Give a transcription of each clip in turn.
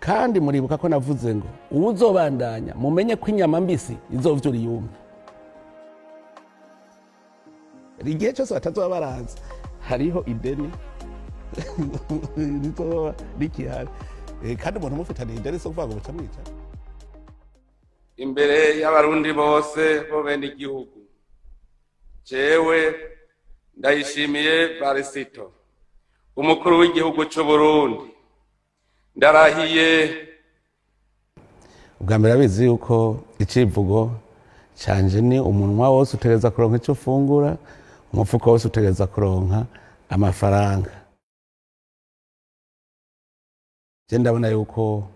Kandi muribuka ko navuze ngo uwuzobandanya, mumenye ko inyama mbisi izovyura iyumye. Igihe cyose batazoba baraza, hariho ideni rizoba rikihari. Kandi umuntu umufitaniye ideni, so kuvuga ngo buca mwica. Imbere y'Abarundi bose bo bene igihugu, jewe Ndayishimiye Varisito, umukuru w'igihugu c'u Burundi, ndarahiye. Ubwa mbere, abizi yuko icivugo canje ni umunwa wose utegereza kuronka icyo ufungura, umufuko wose utegereza kuronka amafaranga. Je ndabona yuko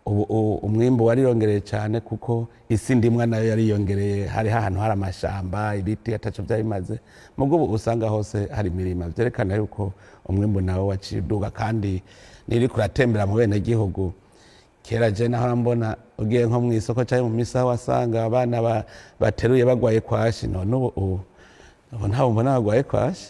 ubu umwimbu warirongereye cyane, kuko isi ndimwa nayo yariyongereye. Hariho ahantu hari amashamba, ibiti ataco vyari bimaze, mugabo ubu usanga hose hari imirima, vyerekana yuko umwimbu nawo waciye uduga. Kandi niri kuratembera mu bene gihugu, kera je nahora mbona ugiye nko mu isoko cyangwa mu misa, wasanga abana bateruye bagwaye kwashi. None ubu ntabwo mbona bagwaye kwashi.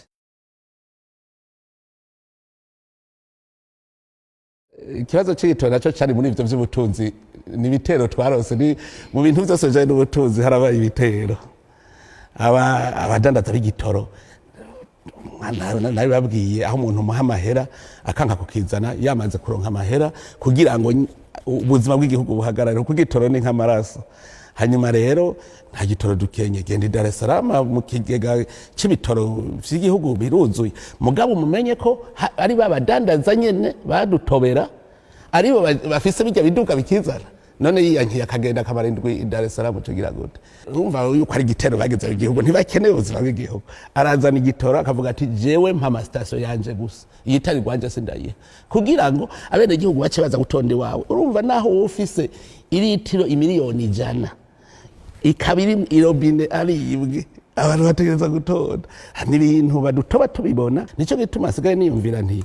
Ikibazo c'igitoro naco cari muri ivyo vy'ubutunzi, ni ibitero twarose. Ni mu bintu vyose bijanye n'ubutunzi harabaye ibitero. Abadandaza b'igitoro nabibabwiye, aho umuntu umuha amahera akanka kukizana yamaze kuronka amahera, kugira ngo ubuzima bw'igihugu buhagarare, kuko igitoro ni nk'amaraso. Hanyuma rero nta gitoro dukenye. Genda i Dar es Salaam, mu kigega c'ibitoro vy'igihugu biruzuye. Mugabo mumenye ko ari ba badandaza nyene badutobera, aribo bafise bijya biduka bikizana. None yiyankiye akagenda akamara indwi i Dar es Salaam, tugira gute? Urumva yuko ari igitero bageze mu gihugu, ntibakeneye ubuzima bw'igihugu. Arazana igitoro akavuga ati: "Jewe mpa amasitasiyo yanje gusa, iyitari rwanje sindayiha," kugira ngo abenegihugu bace baza gutonda iwawe. Urumva naho wowe ufise iritiro 100 miliyoni ikaba iri irobine aribwe, abantu bategereza gutonda. Ni ibintu badutoba tubibona. Nicyo gituma hasigaye niyumvira nti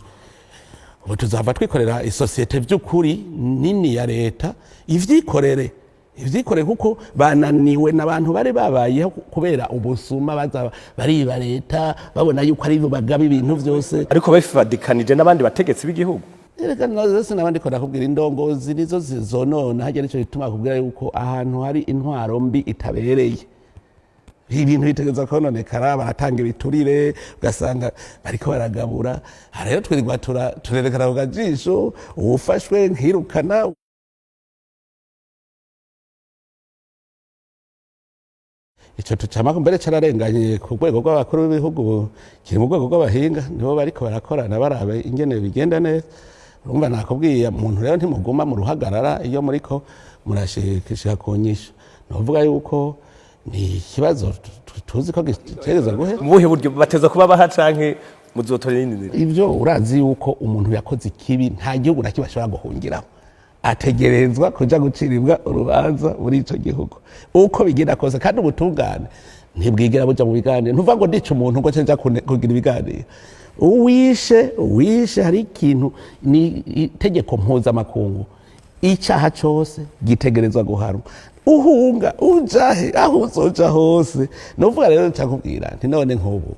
ubu tuzava twikorera isosiyete by'ukuri nini ya leta, ivyikorere, ivyikorere, kuko bananiwe n'abantu bari babayeho kubera ubusuma, baza bariba leta, babona yuko ari bo bagaba ibintu vyose. Ariko bifadikanije n'abandi bategetsi b'igihugu. Erega nazo sinabandi ko ndakubwira, indongozi nizo zizonona hajya. Nico gituma kubwira yuko ahantu hari intwaro mbi itabereye, ibintu bitegereza kononekara. Baratanga ibiturire, ugasanga bariko baragabura. Aha rero twirirwa turerekana ku kajisho uwufashwe nkirukana. Ico tucama mbere cararenganye ku rwego rw'abakuru b'ibihugu, kiri mu rwego rw'abahinga, nibo bariko barakorana barabe ingene bigenda neza. Urumva nakubwiye, umuntu rero ntimuguma mu ruhagarara iyo muriko murashikishika ku nyishu. Novuga yuko ni ikibazo tuzi ko gitegerezwa guhera. Mu buhe buryo bateza kuba baha, canke muzotora iyindi nzira? Ivyo urazi yuko umuntu yakoze ikibi nta gihugu na kimwe ashobora guhungiramo, ategerezwa kuja gucirirwa urubanza muri ico gihugu uko bigenda kose. Kandi ubutungane ntibwigera buja mu biganiro. Ntuvuga ngo ndica umuntu ngo nca nja kugira ibiganiro. Uwishe, hari ikintu ni itegeko mpuzamakungu, icaha cose gitegerezwa guhanwa. Uhunga ujahe, aho uzoja hose. Nuvuga rero ncakubwira nti none nk'ubu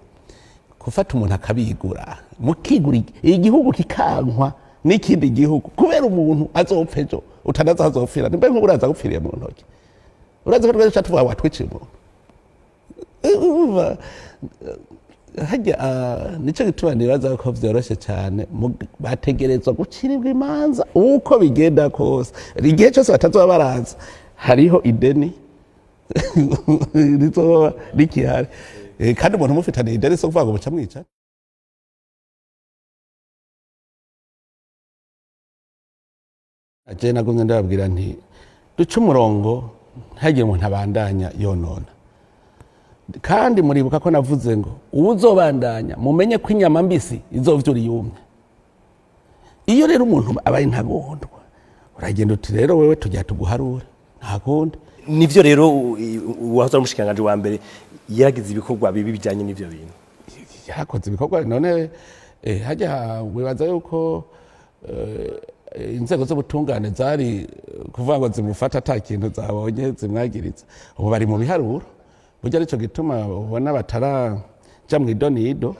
gufata umuntu akabigura, mukigura igihugu kikankwa n'ikindi gihugu kubera umuntu azopfa ejo utanazi aho azopfira, nimba nk'ubu uraza gupfiriye mu ntoki, urazi ko twese tuvuga watwiciye umuntu. Urumva harya, nico gituma nibaza ko vyoroshe cyane. Bategerezwa gucirirwa imanza uko bigenda kose. Igihe cyose batazoba baraza, hariho ideni rizoba rikihari. Kandi umuntu umufitaniye ideni, so kuvuga ngo buca mwica. Je nagumye ndababwira nti duce umurongo, ntihagire umuntu abandanya yonona. Kandi muribuka ko navuze ngo uwuzobandanya, mumenye ko inyama mbisi izovyura iyumye. Iyo rero umuntu abaye intagondwa, uragenda uti: "Rero wewe tujya tuguharure, nta kundi." Nivyo rero, uwahoze ari umushikiranganji wa mbere yaragize ibikorwa bibi bijanye n'ivyo bintu. Yarakoze ibikorwa. None hajya wibaza yuko inzego z'ubutungane zari kuvuga ngo zimufata ata kintu zabonye zimwagiriza? Ubu bari mu biharuro burya, arico gituma ubona bataraja mu idonido.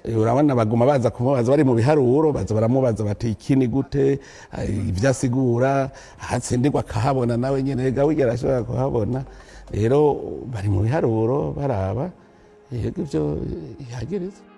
Urabona baguma baza kumubaza, bari mu biharuro, baza baramubaza bati iki ni gute, ibyo asigura ahatsindirwa akahabona, nawe nyene ga wigera ashobora kuhabona. Rero bari mu biharuro baraba, yego, ivyo yagiriza.